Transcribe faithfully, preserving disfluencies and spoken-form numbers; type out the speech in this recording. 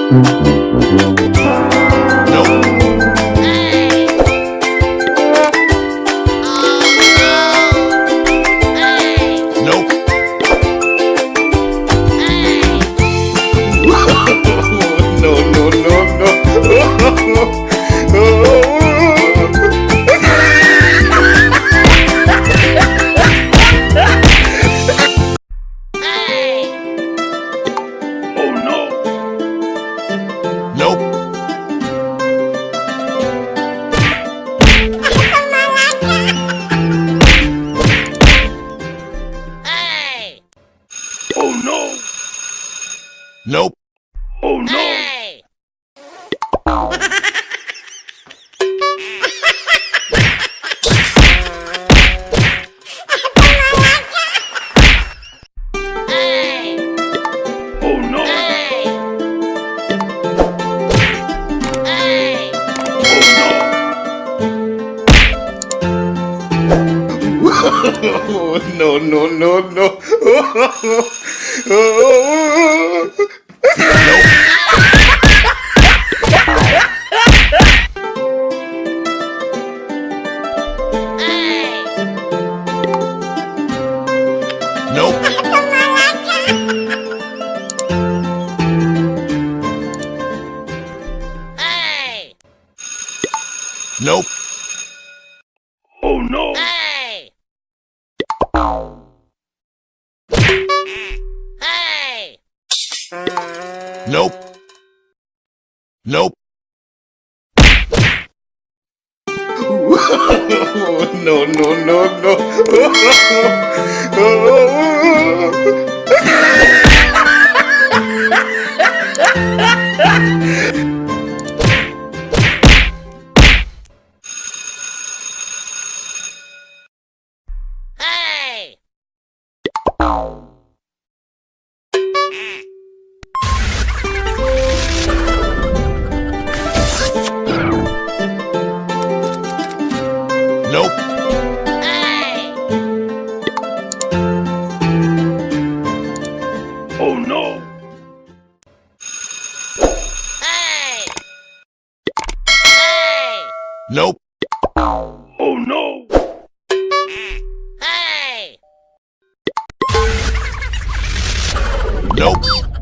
Nope. Nope. No, no, no, no. Oh no! Nope. Oh no! Nope. Oh no! Oh no! Oh no! No, no, no, no. Nope. Nope. Oh no! Nope. Nope. No, no, no, no. Nope. Oh no! Nope. Oh no! Nope.